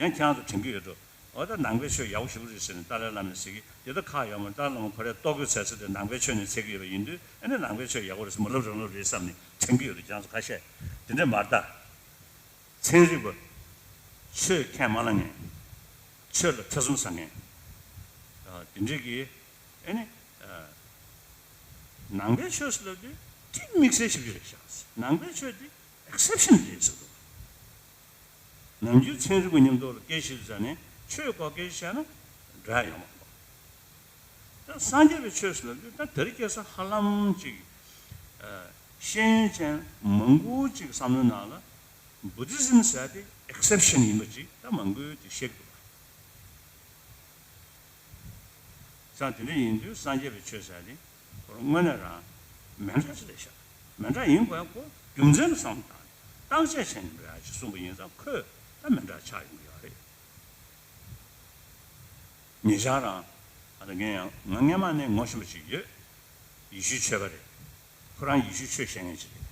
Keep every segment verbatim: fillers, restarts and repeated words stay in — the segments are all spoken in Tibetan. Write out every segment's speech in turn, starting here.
ཡང་ཁྱེད་རང་ཚོ་དྲན་གྱི་ཡོད་འགྲོ། འོ་ད་ནང་པའི་ཆོས་ཡག་པོ་ཞེ་པོ་རེད་ཟེར་ནས་ཏཱ་ལའི་བླ་མས་ཟེར་གྱི་དེ་ད་ཁག་ཡོད་མ་རེད། ཏཱ་ལའི་བླ་མ་ཁོ་རས་ལྟོ་གོས་འཚོལ་ས་དེ་ནང་པའི་ཆོས་ནས་འཚོལ་གྱི་ཡོད་པ་ཡིན་དུས་ཨ་ནི་ནང་པའི་ཆོས་ཡག་པོ་རེད་ཟེར་མ་ལབ་རང་ལབ་རེད་བསམ་ནས་དྲན་གྱི་ཡོད་འགྲོ། ཁྱེད་རང་ཚོ་ཁ་ཤས་དེ་འདྲས་མ་རེད་ད། ཚན་རིག་པ། ཆོས་ཁས་མ་བླངས་མཁན། ཆོས་ལ་ཐེ་ཚོམ་ཟ་མཁན། ཨ། དེ་འདྲས་ཀྱི་ཨ་ནི། ཨ། ནང་པའི་ཆོས་ཟེར་ལབ་དུས་ཏིག་དམིགས་བསལ་ཞིག་རེད་ཤག་ནང་པའི་ཆོས་དེ་ཨེག་སེབ་ཤན་རེད་ཟེར་འདུག་ནམ་རྒྱུན་ཚན་རིག་པ་མཉམ་དུ་ལ་སྐད་ཆ་བཤད་ཙང་ནས་ཆོས་སྐོར་སྐད་ཆ་བཤད་ན་འགྲིག་ཡོང་མ་རེད། ད་སངས་རྒྱས་པའི་ཆོས་ཟེར་ལབ་དུས་ད་དེ་རིང་ཁ་སང་ཧ་ལམ་ཅིག་ཨ། ཤེས་ཡོན་ཅན་མང་པོ་ཅིག་བསམ་བློའི་ནང་ལ་བུ་དྷི་ཛིམ་ཟེར་དེ་ཨེག་སེབ་ཤན་ཡིན་པ་ཅིག་ད་མང་པོས་དེ་བཤད་ཀྱི་འདུག་ཙང་དེ་འདྲ་ཡིན་དུས་སངས་རྒྱས་པའི་ཆོས་ཟེར་དེ་ཁོ་རང་དངོས་གནས་རང་མི་འདྲ་ཅིག་རེད་ཤག་མི་འདྲ་ཡིན་དགོས་ཡ་ཁོ་རྒྱུ་མཚན་ལ་བསམ་བློ་བཏང་ནས་བརྟག་དཔྱད་བྱས་ནས་འགྲོ་ཡ་ཅིག་གསུངས་པ་ཡིན་ཙང་ཁོས་ད་མི་འདྲ་ཆགས་ཡོང་གི་ཡོད་རེད། ཉེ་ཆར་རང་ཨ་ད་ངས་ཡང་ང་སྔན་མ་ནས་ངོ་ཤེས་པ་ཅིག་ཡོད། ཡེ་ཤུའི་ཆོས་པ་རེད། ཁོ་རང་ཡེ་ཤུའི་ཆོས་བཤད་མཁན་ཅིག་རེད།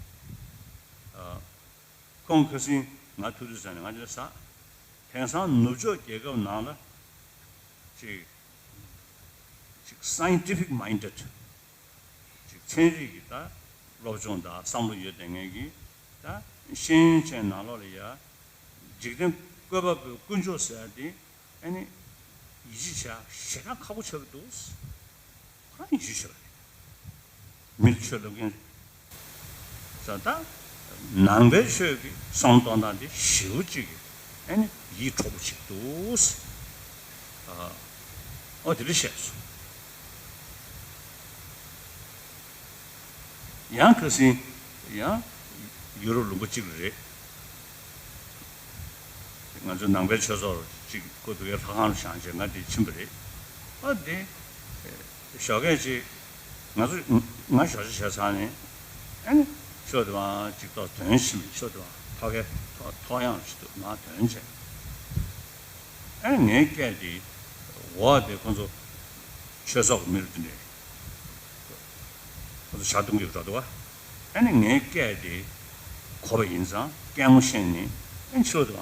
ཨ། ཁོང་ཁ་སང་ང་ཐུག་དུས་ཙམ་ནས་ང་དེ་ལ་ཟ། དེང་སང་ནུབ་ཕྱོགས་རྒྱལ་ཁབ་ནང་ལ་ཅིག་ཅིག་scientific minded ཅིག་ཚན་རིག་གི་ད་སློབ་སྦྱོང་དང་བསམ་བློ་ཡོད་བསྡད་མཁན་གྱི་ད་ཤེས་ཡོན་ཅན་ནང་ལོགས་ལ་ཡ། འཇིག་རྟེན་བཀོད་པ་པོའི་དཀོན་མཆོག་ཟེར་ཡ་དེ་ཨ་ནི་ཡིད་ཆེས་བྱ་ཞེ་དྲག་ཁག་པོ་ཆགས་ཀྱི་འདུག་ཁོ་རང་ཡིད་ཆེས་བྱེད་པ་རེད། མི་ལ་ཆོས་སློབ་མཁན་རེད། ས་ད་ནང་པའི་ཆོས་ཀྱི་བསམ་བློ་གཏོང་སྟངས་དེ་ཞེ་པོ་ཅིག་གི་ཨ་ནི་ཡིད་འཕྲོག་པོ་ཅིག་འདུག་ཨ། ཨོ་དེ་འདྲ་བཤད་སོང་། ཡང་ཁ་སང་ཡང་ཡུ་རོབ་ལུང་པ་གཅིག་ལ་རེད། ང་ཚོ་ནང་པའི་ཆོས་ཚོགས་གཅིག་སྐུ་དུ་བའི་ལྷ་ཁང་ལ་བཞེངས་བྱས་ང་འདིར་ཕྱིན་པ་རེད། ཨ་དེ་ཞོགས་ཀས་ཅིག་ང་ཚོ་ང་ཞོགས་ཇ་བྱས་ཚར་ནས་ཨ་ནི་ཤོག་དེ་བང་གཅིག་ཐོག་དོན་ཕྱིན་པ་ཤོག་དེ་བང་ཐོག་ཁའི་ཐོག་ཐོག་ཡང་ཞིག་ཏུ་མར་དོན་བྱས། ཨ་ནི་ངའི་སྐད་དེ་འོག་དེ་ཁོ་ཚོ་ཆོས་ཚོགས་ཀྱི་མི་རེད་དེ་འདྲས། ཁོ་ཚོ་ཇ་འཐུང་གི་འགྲོ་འདུག་བ། ཨ་ནི་ངའི་སྐད་དེ་གོ་བ་ཡིན་ཙང་སྐད་ངོ་ཤེས་ནས་ཨ་ནི་ཕྱི་ལོགས་དུ་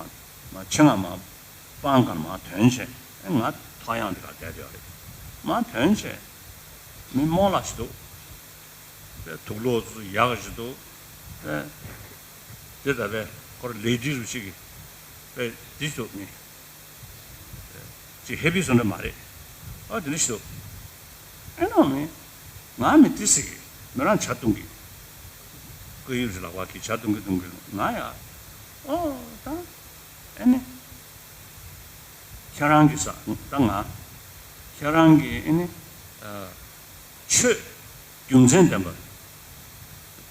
མ་ཆེད་མངགས་མ་པང་ཁར་མ་ཐོན་བྱས་ཨ་ནི་ང་ཐོག་ཡང་དེ་གར་བསྡད་ཡོད་རེད། མ་ཐོན་བྱས་མི་རྨོངས་ལ་ཞིག་འདུག་དུག་ལོག་ཚོ་ཡག་ཞིག་འདུག་དེ་ད་བས་ཁོར་ལས་འདྲི་རུ་ཞིག་གི་བས་འདི་ཞིག་འདུག་ནི། ཅིག་ཧེ་པི་སོང་འདྲ་མ་རེད། ཨ་དེ་འདྲ་ཞིག་ཨེ་ནོ་མི་ང་མི་ཏི་སི་གི་མི་རང་ཇ་བཏུང་གི་ཀུ་ཡུ་རི་ལག་པ་གི་ཇ་བཏུང་གི་བཏུང་གི་ང་ཡ་ཨོ་ད་ཨེ་ནི་ཁྱེད་རང་གི་ས་ད་ང་ཁྱེད་རང་གི་ཨེ་ནི་ཆོས་རྒྱུ་མཚན་ལྡན་པ་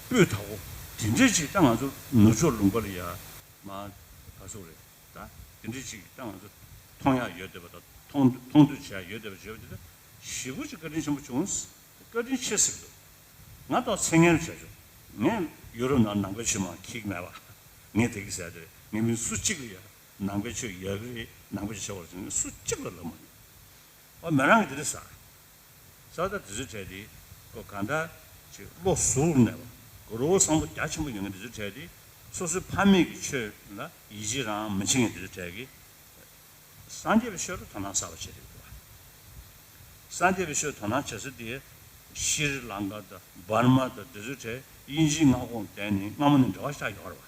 སྤུས་དག་པོ་དེ་འདྲས་ཅིག་ད་ང་ཚོ་ནུབ་ཕྱོགས་ལུང་པ་ལ་ཡ་མ་ག་ཚོད་རེད། ད་དེ་འདྲ་ཅིག་ད་ང་ཚོ་མཐོང་ཡག་ཡོད་བསྡད་པ་དང་མཐོང་མཐོང་ཐོས་བྱེད་ཡག་ཡོད་བསྡད་པ་བརྗོད་པ་དེ་ད་ཞེ་པོ་ཅིག་བཀའ་དྲིན་ཆེན་པོ་བྱུང་། བཀའ་དྲིན་ཆེ་ཟེར་གི་འདུག་ང་ཏོག་མཚན་སྙན་བྱས་བྱུང་། ངས་ཡུ་རོབ་ནང་ནང་པའི་ཆོས་མང་འཁྱེར་གི་མེད་པ། ངས་དེ་གི་ཟེར་དེ་ངས་མི་སུ་གཅིག་ལ་ཡ་ནང་པའི་ཆོས་ཡག་གི་རེད་ནང་པའི་ཆོས་བྱེད་པ་རེད་ཟེར་ངས་སུ་གཅིག་ལ་ལབ་མ་མྱོང་། ཨ་མི་རང་གི་དེ་རེད་ཟེར། ས་ད་དེ་ཚོའི་གྲས་དེ་ཁོ་གང་ལྟར་ཅིག་བློ་གཟུ་བོར་གནས་པ་གུ་རུ་བསམ་བློ་རྒྱ་ཆེན་པོ་ཡོད་མཁན་དེ་ཚོའི་གྲས་དེ་སོ་སོའི་ཕ་མེས་ཀྱི་ཆོས་ལ་ཡིད་ཆེས་རང་མི་བྱེད་མཁན་དེ་ཚོའི་གྲས་ཀྱིས་སངས་རྒྱས་པའི་ཆོས་ལ་དོ་སྣང་གསར་པ་བྱེད་རེད་འདུག་བ། སངས་རྒྱས་པའི་ཆོས་དོ་སྣང་བྱེད་ས་དེ་ཤྲི་ལང་ཀ་དང་འབར་མ་དང་དེ་ཚོའི་གྲས་དབྱིན་ཇིའི་མངའ་ཁོངས་བསྡད་ནས་སྔ་མོ་ནས་འབྲེལ་བ་ཆགས་ཡོད་རེད་བ།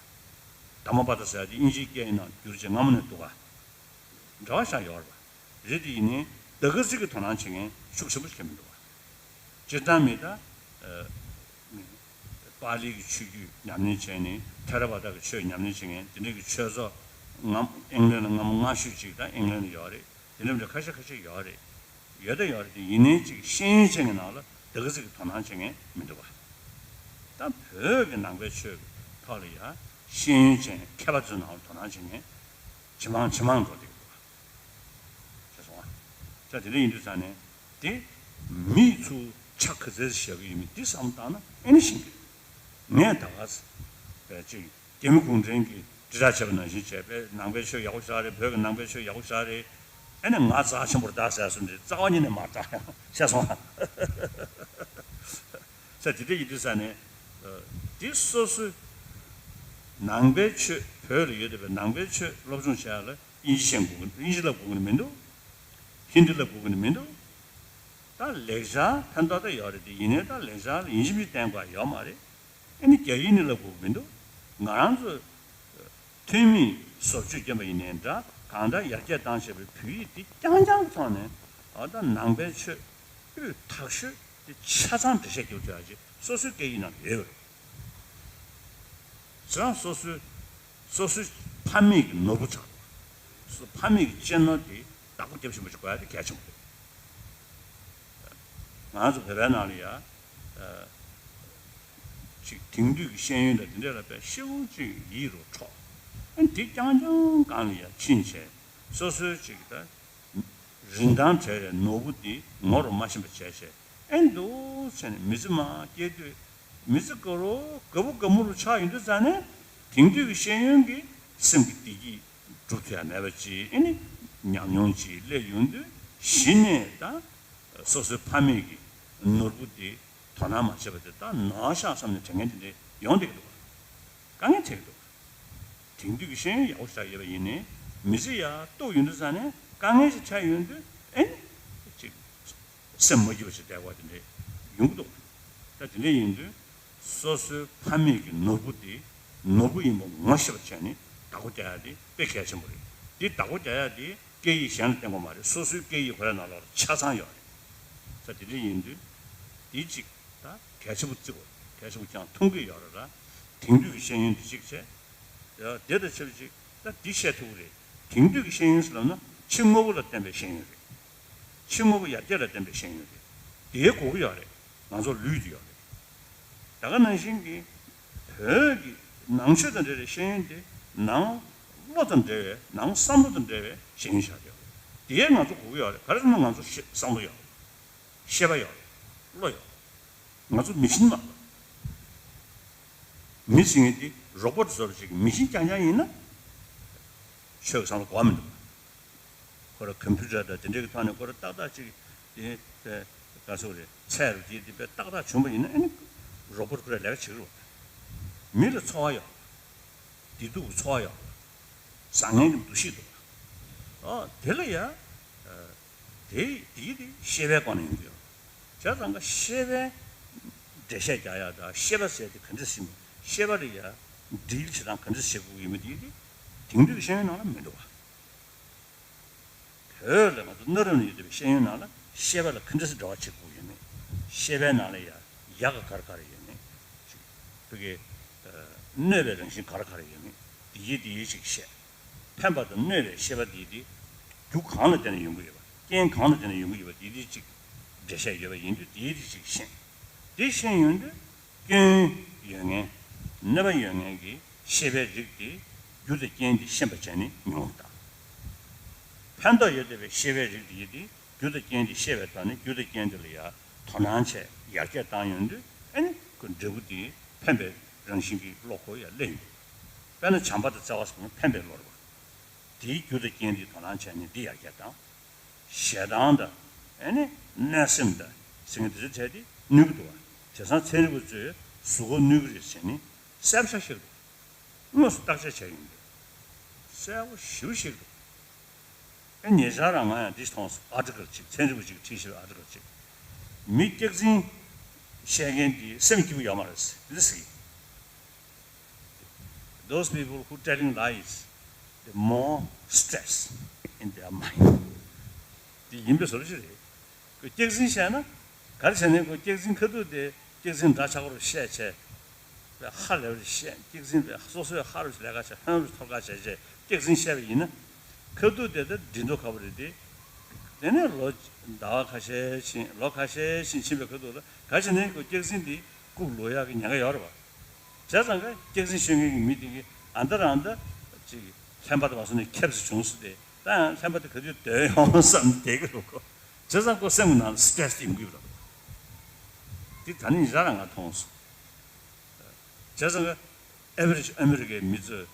དྷརྨ་པ་ཏ་ཟེར་ཡ་དེ་དབྱིན་ཇིའི་སྐད་ཡིག་ནང་བསྒྱུར་བྱས་སྔ་མོ་ནས་འདུག་ག་འབྲེལ་བ་ཆགས་ཡོད་རེད་བ། རེད་དེ་ཡིན་ནའི་ད་ག་ཚོད་ཀྱི་དོ་སྣང་བྱེད་མཁན་ཤུགས་ཆེན་པོ་ཞིག་མི་འདུག་བ། སྤྱིར་བཏང་མི་ད། ཨ། པཱ་ལི་གི་ཆོས་བརྒྱུད་ཉམས་ལེན་བྱས་ནས་ཐེ་ར་བ་ད་གི་ཆོས་ཉམས་ལེན་བྱེད་མཁན་དེ་འདྲ་གི་ཆོས་ཚོགས་ངམ་ཨིང་ལན་ལ་སྔ་མོ་སྔ་ཤོས་ཅིག་ད་ཨིང་ལན་ལ་ཡོད་རེད། དེ་འདྲ་མི་འདྲ་ཁ་ཤས་ཁ་ཤས་ཡོད་རེད། ཡོད་ད་ཡོད་རེད་དེ་ཡིན་ནའི་ཅིག་ཤེས་ཡོན་ཅན་གྱི་ནང་ལ་ད་ག་ཚོད་ཀྱི་དོ་སྣང་བྱེད་མཁན་མི་འདུག་བ། ད་བོད་ཀྱི་ནང་པའི་ཆོས་ཀྱི་ཐོག་ལ་ཡ་ཤེས་ཡོན་ཅན་མཁས་པ་ཚོའི་ནང་ལ་དོ་སྣང་བྱེད་མཁན་ཇེ་མང་ཇེ་མང་འགྲོ་བསྡད་ཀྱི་འདུག་བ། ཤེས་སོང་ཨ། ད་དེ་འདྲ་ཡིན་དུས་ཙང་ནས་དེ་མིས་ཚུར་ཆ་ག་ཚོད་བཞག་གི་ཡོད་མེད་འདི་བསམ་བློ་བཏང་ན་ཨེ་ནི་ཤེས་ཀྱི་རེད། ངས་ད་ག་བས་ཅིག་རྒྱ་མི་གུང་ཁྲན་གྱིས་དྲིལ་བསྒྲགས་བྱས་པ་ནང་བཞིན་བྱས་པས་ནང་པའི་ཆོས་ཡག་པོ་ཞེ་དྲག་རེད། བོད་ཀྱི་ནང་པའི་ཆོས་ཡག་པོ་ཞེ་དྲག་རེད། ཨེ་ནི་ང་རྩ་ཆེན་པོར་བལྟ་ཟེར་སོང་དེ་རྩ་བ་ཉིད་ནས་མ་བལྟ་ཤེས་སོང་ཨ། ས་དེ་འདྲ་ཡིན་དུས་ཙང་ནས་འདི་སོ་སོའི་ནང་པའི་ཆོས་བོད་ལ་ཡོད་བསྡད་པའི་ནང་པའི་ཆོས་སློབ་སྦྱོང་བྱེད་ཡ་ལ། དབྱིན་ཇི་ཤེས་དགོས་ཀྱི། དབྱིན་ཇི་བསླབ་དགོས་ཀྱི་མི་འདུག་ཧིན་དི་བསླབ་དགོས་ཀྱི་མི་འདུག་ད་ལེགས་སྦྱར་ཕན་ཐོགས་ད་ཡོད་རེད་དེ། ཡིན་ནའི་ད་ལེགས་སྦྱར་ལ་ཡིན་གཅིག་མིན་གཅིག་བསྟེན་དགོས་ཡོད་མ་རེད། ཨ་ནི་རྒྱ་ཡིག་ནི་བསླབ་དགོས་ཀྱི་མི་འདུག་ང་རང་ཚོ་ཐོན་མིས་བཟོ་བཅོས་བརྒྱབ་པ་ཡིན་ནའི་འདྲ། གང་ལྟར་ཡར་རྒྱས་བཏང་བྱས་པའི་བོད་ཡིག་འདི་རྐྱང་རྐྱང་གི་ཐོག་ནས། ཨ་ད་ནང་པའི་ཆོས་དབུས་དག་ཤོས་དེ་ཆ་ཚང་འགྲེལ་བཤད་རྒྱབ་ཐུབ་ཡག་ཅིག་སོ་སོའི་སྐད་ཡིག་ནང་ཡོད་རེད། ཁྱེད་རང་སོ་སོའི་སོ་སོའི་ཕ་མེས་ཀྱི་ནོར་བུ་ཆགས་འདུག་སོ་ཕ་མེས་ཀྱི་གཅེས་ནོར་དེ་བདག་པོ་རྒྱབ་ཤེས་པ་ཞིག་དགོས་ཡ་དེ་གལ་ཆེན་པོ་རེད། ང་ཚོ་བོད་པའི་ནང་ལ་ཡ། ཨ། ཅིག་དེང་དུས་ཀྱི་ཤེས་ཡོན་དང་དེ་འདྲ་ལ་དཔེ་ཤེའུ་ཅིག་ཡིད་རུ་འཕྲོག་ཨ་འདི་རྐྱང་རྐྱང་སྒང་ལ་ཡ་ཕྱིན་བྱས་སོ་སོའི་ཅིག་ད་རིན་ཐང་བྲལ་བའི་ནོར་བུ་འདི་ངོ་རུ་མ་ཤེས་པ་བྱས་བྱས་ཨེ་འདུག་བྱས་ནས་མི་ཚེ་མར་སྐྱེལ་དུས་མི་ཚེ་དགའ་རུ་དགའ་པོ་དགའ་མོ་རུ་ཆགས་ཡོང་དུས་ཙང་ནས་དེང་དུས་ཀྱི་ཤེས་ཡོན་གྱི་སེམས་ཀྱི་བདེ་སྐྱིད་སྒྲུབ་ཐུབ་ཡ་མེད་པ་ཅིག་ཨེ་ནི་ཉམས་མྱོང་ཅིག་སླེབས་ཡོང་དུས་གཞི་ནས་ད་སོ་སོའི་ཕ་མེས་ཀྱི་ནོར་བུ་འདི་དོ་སྣང་མ་བྱས་པ་དེ་ད་ནོར་ཤག་བསམ་ནས་དྲན་མཁན་དེ་འདྲ་ཡོང་བསྡད་ཀྱི་འདུག་དཀའ་ངལ་འཕྲད་ཀྱི་འདུག་དེང་དུས་ཀྱི་ཤེས་ཡོན་ཡག་པོ་ཞིག་ཡོད་པ་ཡིན་ནའི་མི་ཚེ་ཡར་གཏོར་ཡོང་དུས་ཙང་ནས་དཀའ་ངལ་ཞིག་འཕྲད་ཡོང་དུས་ཨེ་ནི་ཅིག་སེམས་མ་སྐྱིད་པ་ཞིག་བསྡད་པ་དེ་འདྲ་ཡོང་གི་འདུག་ད་དེ་འདྲ་ཡིན་དུས་སོ་སོའི་ཕ་མེས་ཀྱི་ནོར་བུ་དེ་ནོར་བུ་ཡིན་པ་ངོ་ཤེས་པ་བྱས་ནས་བདག་པོ་རྒྱག་ཡ་དེ་དཔེ་གལ་ཆེན་པོ་རེད། དེ་བདག་པོ་རྒྱག་ཡ་དེ་སྐད་ཡིག་གཞན་ལ་བརྟེན་དགོས་མ་རེད། སོ་སོའི་སྐད་ཡིག་ཁོ་རའི་ནང་ལོགས་ལ་ཆ་ཚང་ཡོད་རེད། ད་དེ་འདྲ་ཡིན་དུས་དེ་གཅིག་ད་གལ་ཆེན་པོ་བརྩི་དགོས། གལ་ཆེན་པོ་ཀྱང་མཐོང་གི་ཡོད་རེད་ལ། དེང་དུས་ཀྱི་ཤེས་ཡོན་དེ་གཅིག་བྱས། ཡ་དེ་དང་ཆབས་ཅིག་ད་འདི་བཤད་ཐུབ་ཀྱི་རེད། དེང་དུས་ཀྱི་ཤེས་ཡོན་ཟེར་ལབ་ན་ཕྱི་དངོས་པོ་ལ་བརྟེན་པའི་ཤེས་ཡོན་རེད། ཕྱི་དངོས་པོ་ཡར་རྒྱས་ལ་བརྟེན་པའི་ཤེས་ཡོན་རེད། དེའི་དགོས་ཀྱི་ཡོད་རེད། ང་ཚོར་ལུས་ཀྱི་ཡོད་རེད། ད་ག་ནང་བཞིན་གྱི་བོད་ཀྱི་ནང་ཆོས་དང་འབྲེལ་བའི་ཤེས་ཡོན་དེ་ནང་བློ་དང་འབྲེལ་བའི་ནང་བསམ་བློ་དང་འབྲེལ་བའི་ཤེས་ཡོན་ཆགས་ཀྱི་ཡོད་རེད། དེའི་ང་ཚོ་དགོས་ཀྱི་ཡོད་རེད། ག་རེ་ཟེར་ན་ང་ཚོ་ཤེས་བསམ་བློ་ཡོད་རེད། ཤེས་པ་ཡོད་རེད། བློ་ཡོད་རེད། ང་ཚོ་མི་ཤིན་མ་རེད། མི་ཟེར་མཁན་དེ་རོ་བོ་ཊི་བཟོ་འདྲ་ཅིག་མི་ཤིན་རྐྱང་རྐྱང་ཡིན་ན་ཆོས་ཀྱི་བསམ་བློ་གོ་བ་མི་འདུག་ཁོ་ར་ཀམ་པུ་ཊར་དང་དེ་འདྲའི་གི་ཐོག་ནས་ཁོ་ར་ཏག་ཏག་ཅིག་དེ་དེ་ག་ཚོད་རེད། ཚད་རུ་དེ་དེ་དཔེ་ཏག་ཏག་བྱུང་བ་ཡིན་ན་ཨ་ནི་རོ་བོ་ཊི་ཁོ་ར་ལས་ཀ་བྱེད་ཀྱི་རེད། མི་ལ་འཚོ་བ་ཡོད། བདེ་སྡུག་གི་འཚོ་བ་ཡོད། བཟང་ངན་གྱི་འདུ་ཤེས་འདུག་ཨ་དེ་ལ་ཡ། དེ་དེ་དེ་ཤེས་པའི་སྒོ་ནས་ཡོང་གི་ཡོད། བྱས་ཙང་ཀ་ཤེས་པའི་འགྲེལ་བཤད་རྒྱག་ཡ་དང་ཤེས་པ་ཟེར་དེ་ག་འདྲ་ཟེར་མོ། ཤེས་པ་ལ་ཡ་འགྲེལ་བྱེད་སྟངས་ག་འདྲ་བྱེད་དགོས་ཡོད་མེད་དེ་དེ་དེང་དུས་ཀྱི་ཤེས་ཡོན་ནང་ལ་མི་འདུག་བ། བོད་ལ་ང་ཚོ་གནའ་རབས་ནས་ཡོད་བསྡད་པའི་ཤེས་ཡོན་ནང་ལ་ཤེས་པ་ལ་ག་འདྲ་ཞིག་འབྲེལ་བ་བྱེད་དགོས་ཡོད་མེད། ཤེས་པའི་ནང་ལ་ཡ་ཡག་ག་ག་རེ་ག་རེ་ཡོད་མེད། ཅིག་བོད་ཀྱི་གནོད་པའི་རང་བཞིན་ག་རེ་ག་རེ་ཡོད་མེད། དེ་ཡི་དེ་ཡི་ཅིག་བཤད། ཕན་པ་དང་གནོད་པའི་ཤེས་པ་དེ་དེ་རྒྱུ་གང་ལ་བརྟེན་ནས་ཡོང་གི་ཡོད་པ། རྐྱེན་གང་ལ་བརྟེན་ནས་ཡོང་གི་ཡོད་པ་དེ་དེ་ཅིག་འགྲེལ་བཤད་ཡོད་པ་ཡིན་དུས་དེ་དེ་ཅིག་ཤེས། དེ་ཤེས་ཡོང་དུས་སྐྱོན་ཡོད་མཁན་གནོད་པ་ཡོད་མཁན་གྱི་ཤེས་པའི་རིགས་དེ་རྒྱུ་དང་རྐྱེན་དེ་ཤེས་པ་བྱས་ནས་མྱོང་བ་དང་། ཕན་ཐོགས་ཡོད་བསྡད་པའི་ཤེས་པའི་རིགས་དེ་དེ་རྒྱུ་དང་རྐྱེན་དེ་ཤེས་པའི་ཐོག་ནས་རྒྱུ་དང་རྐྱེན་དེ་ལ་ཡ་དོ་སྣང་བྱས་ཡར་རྒྱས་བཏང་ཡོང་དུས་ཨ་ནི་ཁོ་འབྲས་བུ་དེ་ཕན་པའི་རང་བཞིན་གྱི་བློ་ཁོ་ཡར་སླེབས་ཡོང་དུས། དཔེར་ན་བྱམས་པ་དང་བརྩེ་བ་སོགས་ནི་ཕན་པའི་བློ་རེད་བ། དེའི་རྒྱུ་དང་རྐྱེན་དེ་དོ་སྣང་བྱས་ནས་འདི་ཡར་རྒྱས་བཏང་། ཞེ་སྡང་དང་ཨ་ནི་གནོད་སེམས་དང་ཟེར་མཁན་དེ་ཚོ་བྲལ་ཏེ་གནོད་ཀྱི་འདུག་བ། དེང་སང་ཚན་རིག་པ་ཚོས་གཟུགས་པོ་གནོད་ཀྱི་རེད་ཟེར་ནས་གསལ་པོ་ཆགས་ཤིག་འདུག་དངོས་སུ་བརྟག་དཔྱད་བྱས་ཡོང་དུས་གསལ་པོ་ཞེ་པོ་ཞིག་འདུག་ཨེ་ཉེ་ཆར་རང་ང་ཡང་འདི་མཐོང་སོང་། ཨར་ཊི་ཀལ་ཅིག་ཚན་རིག་པ་ཅིག་བྲིས་བཞག་པའི་ཨར་ཊི་ཀལ་ཅིག་མི་སྐྱག་རྫུན་བཤད་མཁན་དེ་སེམས་སྐྱིད་པོ་ཡོད་མ་རེད་ཟེར་འདི་ཟེར། Those people who telling lies, the more stress in their mind. དེ་ཡིན་པའི་བཟོ་འདྲ་ཅིག་རེད། ཁོས་སྐྱག་རྫུན་བཤད་ན། ག་རེ་བྱས་ནས་ཁོས་སྐྱག་རྫུན་ཁ་ཐུག་དེ་སྐྱག་རྫུན་འདྲ་ཆགས་པ་རུ་བཤད་བྱས། པའི་ཧ་ལས་པ་རེ་བཤད། སྐྱག་རྫུན་པའི་སོ་སོའི་ཧ་རུ་ལས་ཀ་བྱས་ཧོན་རུ་ཐོར་ཀ་བྱས་བྱས་སྐྱག་རྫུན་བཤད་པ་ཡིན་ན། ཁ་ཐུག་དེ་ལྟར་འགྲིག་མདོག་ཁ་པོ་རེད་དེ། དེ་ནས་ལོ་ཟླ་བ་ཁ་ཤས་ཕྱིན་ལོ་ཁ་ཤས་ཕྱིན་ཕྱིན་པའི་ཁ་ཐུག་ལ་ག་བྱས་ནས་ཁོ་སྐྱག་རྫུན་དེ་རྐུབ་ལོག་ཡག་གི་ཉེན་ཁ་ཡོད་རེད་བ། བྱས་ཙང་ཀ་སྐྱག་རྫུན་ཤོད་མཁན་གྱི་མི་དེ་གིས་ཨ་མདའ་རང་ད་ཅིག་ལྷན་པ་དང་བ་སོ་ནས་ཁེབས་སུ་བྱུང་སོང་སྟེ། ད་ཡང་ལྷན་པ་དེ་ག་དུས་སྡོད་ཡོང་བསམ་བསྡད་ཀྱི་འདུག་གོ། བྱས་ཙང་ཁོ་སེམས་ཀྱི་ནང་ལ་སི་ཊེ་རེ་སི་དེ་ཡོང་གི་ཡོད་རེད། དེ་ད་ནི་ཡིན་ཙང་རང་ང་མཐོང་སོང་། བྱས་ཙང་ཨ་ཝ་རེ་ཇི་ཨ་མི་རི་ཀའི་མི་ཚོས་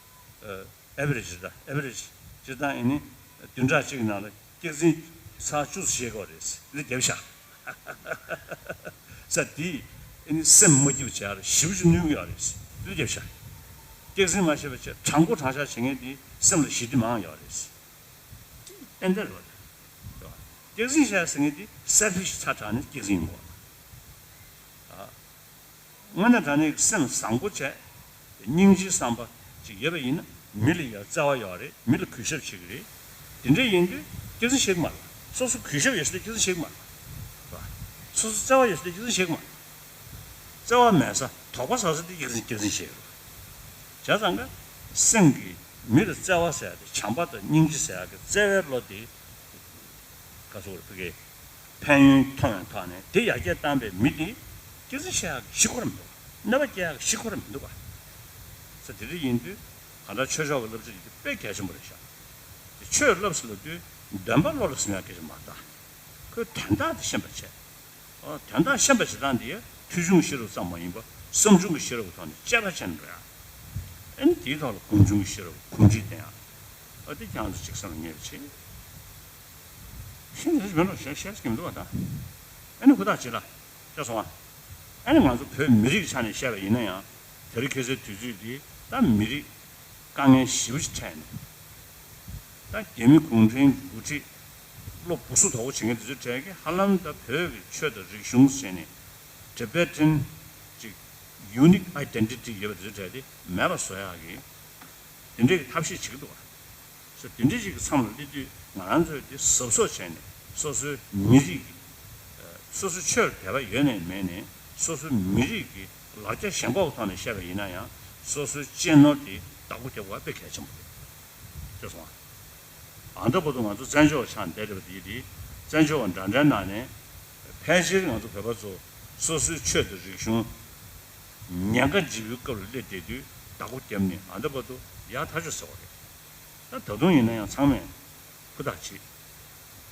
ཨ་ཝ་རེ་ཇི་ད་ཨ་ཝ་རེ་ཇི་སྤྱིར་བཏང་ཡིན་ནི་བདུན་ཕྲག་གཅིག་གི་ནང་ལ་སྐྱག་རྫུན་ཚར་བཅུ་ཙམ་བཤད་ཀྱི་ཡོད་རེད། འདི་བརྒྱབ་ཤག་ས་དེས་ཨ་ནི་སེམས་མ་སྐྱིད་པ་བྱས་ར་ཞེ་པོ་ཅིག་གནོད་ཀྱི་ཡོད་རེད། འདི་བརྒྱབ་ཤག་སྐྱག་རྫུན་མ་བཤད་པ་བྱས་དྲང་པོ་དྲང་བཞག་བྱེད་མཁན་དེ་སེམས་ལ་ཞི་བདེ་མང་ཡོད་རེད། ཏན་ཏན་རེད་པ། སྐྱག་རྫུན་བཤད་ཟེར་མཁན་དེ་selfish་ཆ་དྲགས་ནས་སྐྱག་རྫུན་ཡིན་པ། དངོས་གནས་དྲང་གནས་ཀྱི་སེམས་བཟང་པོ་བྱས། སྙིང་རྗེའི་བསམ་པ་ཅིག་ཡོད་པ་ཡིན་ན། མི་ལ་ཡང་བརྩེ་བ་ཡོད་རེད། མི་ལ་གུས་ཞབས་བྱེད་ཀྱི་རེད། དེ་འདྲ་ཡིན་དུས་སྐྱག་རྫུན་བཤད་ཀྱི་མ་རེད། སོ་སོ་གུས་ཞབས་ཡོད་ས་དེ་སྐྱག་རྫུན་བཤད་ཀྱི་མ་རེད། སོ་སོ་བརྩེ་བ་ཡོད་ས་དེ་སྐྱག་རྫུན་བཤད་ཀྱི་མ་རེད། བརྩེ་བ་མེད་ས་དོགས་པ་ཟ་ས་དེ་སྐྱག་རྫུན་སྐྱག་རྫུན་བཤད་ཀྱི་རེད། བྱས་ཙང་ཀ་སེམས་ཀྱི་མི་ལ་བརྩེ་བ་ཟེར་ཡ་དེ། བྱམས་པ་དང་སྙིང་རྗེ་ཟེར་ཡ་གི་བརྩེ་བའི་བློ་དེ་ག་ཚོད་རེད། ཕ་གི་ཕན་ཡོན་མཐོང་བའི་ཐོག་ནས་དེ་ཡར་རྒྱས་བཏང་བའི་མི་དེ་སྐྱག་རྫུན་བཤད་ཡག་གི་གཞི་ཁོ་རང་མི་འདུག་ག་གནོད་པ་སྐྱེལ་ཡག་གི་གཞི་ཁོ་རང་མི་འདུག་ག་ས་དེ་འདྲ་ཡིན་དུས་གང་ལྟར་ཆོས་ཕྱོགས་ཀྱི་བསླབ་བྱ་ཡིན་དུས་དཔེ་གལ་ཆེན་པོ་རེད་ཤག་དེ་ཆོས་བསླབ་ཟེར་ལབ་དུས་འདོན་པ་བློ་ལ་ཟིན་ཡག་གི་གལ་ཆེན་མ་རེད་ད། ཁོའི་དོན་དག་དེ་ཤེས་པ་བྱས། ཨོ། དོན་དག་ཤེས་པ་བྱེད་སྟངས་འདི་ཡང་ཐོས་བྱུང་གི་ཤེས་རབ་ཙམ་མ་ཡིན་པར་བསམ་བྱུང་གི་ཤེས་རབ་ཀྱི་ཐོག་ནས་དཔྱད་པ་བྱས་ནས་འགྲོ་ཡག་ཨ་ནི་དེའི་ཐོག་ལ་སྒོམ་བྱུང་གི་ཤེས་རབ་གོམས་འདྲིས་ལྡན་ཡག་ཨ་དེ་ཀྱང་ཚོ་གཅིག་བསམ་བློ་ངེས་པ་བྱེད། ཤིན་ཏུ་མི་འགྲོ་ཞེས་བཤད་ཀྱི་མི་འདུག་བ་ད། ཨ་ནི་ཧུར་ཐག་བྱེད་ལ། ཤེས་སོང་ང་། ཨ་ནི་ང་ཚོ་བོད་མི་རིགས་ཆ་ནས་བཤད་པ་ཡིན་ན་ཡང་། དེ་རིང་ཁ་སང་དུས་ཚོད་འདི་ད་མི་རིགས་དཀའ་ངལ་ཞེ་པོ་ཅིག་འཕྲད་ནས། ད་རྒྱ་མི་གུང་ཁྲན་འགོ་ཁྲིད་བློ་སྦུག་སུབ་དོག་པོ་བྱེད་མཁན་དེ་ཚོའི་གྲས་ཀྱིས་ཧ་ལམ་ད་བོད་ཀྱི་ཆོས་དང་རིག་གཞུང་ཟེར་ནས་Tibetan་ཅིག་unique identity་ཡོད་པ་དེ་ཚོའི་གྲས་དེ་མེད་པ་བཟོ་ཡག་གི་དེ་འདྲའི་གི་ཐབས་ཤེས་བྱེད་ཀྱི་འདུག་བ། ས་དེ་འདྲའི་ཞིག་གི་མཚམས་ལ་སླེབས་དུས་ང་རང་ཚོས་དེ་གཟབ་གཟབ་བྱས་ནས་སོ་སོའི་མི་རིགས་ཀྱི། སོ་སོའི་ཆོས་ལ་དད་པ་ཡོད་ནས་མེད་ནས་སོ་སོའི་མི་རིགས་ཀྱི་ལ་རྒྱ་ཞེན་ཁོག་གི་ཐོག་ནས་བཤད་པ་ཡིན་ན་ཡང་སོ་སོའི་གཅེས་ནོར་དེ་བདག་པོ་རྒྱབ་དགོས་པ་དཔེ་གལ་ཆེན་པོ་རེད། ཤེས་སོང་ང་། ཨ་ད་བར་དུ་ང་ཚོ་བཙན་བྱོལ་བ་ཆགས་བསྡད་རེད་པ། དེ་དེ་བཙན་བྱོལ་བ་འདྲ་འདྲའི་ནང་ནས་ཕལ་ཆེར་ང་ཚོ་བོད་པ་ཚོ་སོ་སོའི་ཆོས་དང་རིག་གཞུང་ཉེན་ཁ་ལྗིད་པོའི་སྐབས་ལ་སླེབས་བསྡད་དུས་བདག་པོ་རྒྱབ་ནས་ཨ་ད་བར་དུ་ཡག་ཐག་ཆོད་ཟེར་བ་རེད། ད་ད་དུང་ཡིན་ན་ཡང་ཚང་མས་ཧུར་ཐག་བྱེད།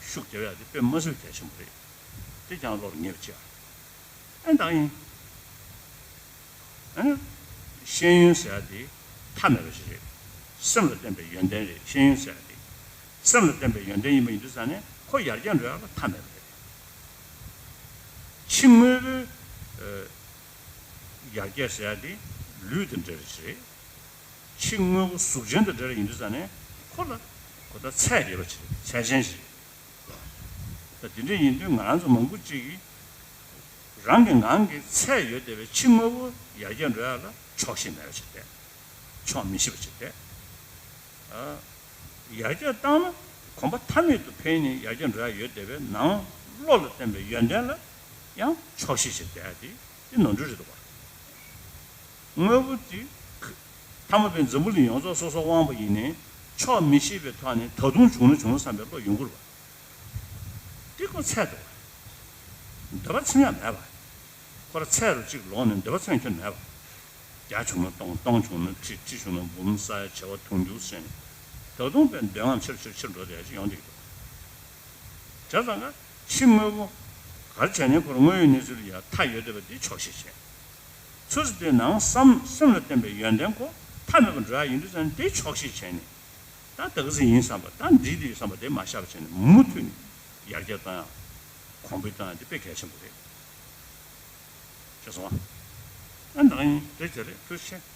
ཤུགས་རྒྱབ་ཡག་དེ་དཔེ་མ་སྲིད་གལ་ཆེན་པོ་རེད། དེ་ཀྱང་བློ་ལ་ངེས་པ་བྱེད་ཨ། ཨ་ནི་ད་ཡིན། ཨ་ནི་ཤེས་ཡོན་ཟེར་ཡག་དེ་མཐའ་མེད་པ་ཞིག་རེད། སེམས་ལ་བརྟེན་པའི་ཡོན་ཏན་རེད། ཤེས་ཡོན་ཟེར་ཡག་དེ་སེམས་ལ་བརྟེན་པའི་ཡོན་ཏན་ཡིན་པ་ཡིན་དུས་ཙང་ནས་ཁོ་ཡར་རྒྱས་འགྲོ་ཡག་ལ་མཐའ་མེད་པ་རེད། ཕྱི་དངོས་པོའི་ཡར་རྒྱས་ཟེར་ཡག་དེ་ལུས་དང་འབྲེལ་བ་ཞིག་རེད། ཕྱི་དངོས་པོ་གཟུགས་ཅན་དང་འབྲེལ་བ་ཡིན་དུས་ཙང་ནས་ཁོ་ལ་གོ་ད་ཚད་ཡོད་པ་ཅིག་རེད། ཚད་ཅན་ཞིག་རེད། ད་དེ་འདྲ་ཡིན་དུས་ང་རང་ཚོ་མང་པོ་ཅིག་གིས་རང་གི་ངང་གིས་ཚད་ཡོད་བསྡད་པའི་ཕྱི་དངོས་པོ་ཡར་རྒྱས་འགྲོ་ཡག་ལ་ཆོག་ཤེས་མེད་པ་ཞིག་བསྡད། ཆོག་མི་ཤེས་པ་ཞིག་བསྡད། ཡར་རྒྱས་བཏང་ན་གོམ་པ་མཐའ་མེད་དུ་འཕེལ་ནས་ཡར་རྒྱས་འགྲོ་ཡག་ཡོད་བསྡད་པའི་ནང་བློ་ལ་བརྟེན་པའི་ཡོན་ཏན་ལ་ཡང་ཆོག་ཤེས་ཤིག་བསྡད་དེ་དེ་ནོར་འཁྲུལ་རེད་འདུག་བ། དངོས་པོ་དེ་ཐ་མ་པའི་འཛམ་བུ་གླིང་ཡོངས་རྫོགས་སོ་སོ་དབང་པོ་ཡིན་ནའི་ཆོག་མི་ཤེས་པའི་ཐོག་ནས་ད་དུང་བྱུང་ན་བྱུང་བསམ་པའི་བློ་ཡོང་གི་རེད་བ། དེ་ཁོ་ཚད་འདུག་བ། འདོད་པ་ཚིམ་ཡག་མེད་བ། ཁོ་ར་ཚད་རུ་གཅིག་ལོངས་ནས་འདོད་པ་ཚིམ་ཁྱོན་མེད་པ། བརྒྱ་བྱུང་ན་སྟོང་། སྟོང་བྱུང་ན་ཁྲི། ཁྲི་བྱུང་ན་འབུམ། ས་ཡ་བྱེ་བ་དུང་ཕྱུར་ཟེར་ནས་ད་དུང་དཔེ་འདོད་རྔམ་ཆེར་ཆེར་ཆེར་འགྲོ་བསྡད་ཡག་ཅིག་ཡོང་བསྡད་ཀྱི་འདུག་བྱས་ཙང་ཀ་ཕྱི་དངོས་པོ་ག་རེ་བྱས་ནས་ཁོ་རང་དངོས་ཡོད་གནས་ཚུལ་ལ་ཡ་མཐའ་ཡོད་བསྡད་པ་འདི་ཆོག་ཤེས་བྱས། ཚུར་ཚུར་དེ་ནང་བསམ་སེམས་ལ་བརྟེན་པའི་ཡོན་ཏན་ཁོ་མཐའ་མེད་པར་འགྲོ་ཡག་ཡིན་དུས་ཙང་འདི་ཆོག་ཤེས་བྱས་ནས། ད་ད་ག་ཚོད་ཡིན་བསམ་པ། ད་འགྲིག་འདུག་བསམ་པ་དེ་མ་བཞག་པ་བྱས་ནས་མུ་མཐུད་ནས་ཡར་རྒྱས་གཏོང་ཡག་གོང་འཕེལ་གཏོང་ཡག་འདི་དཔེ་གལ་ཆེན་པོ་རེད། ཤེས་སོང་ང་། ཨ་ནི་ད་ག་ཡིན། དེ་ཅི་རེད། ཐུགས་རྗེ་ཆེ།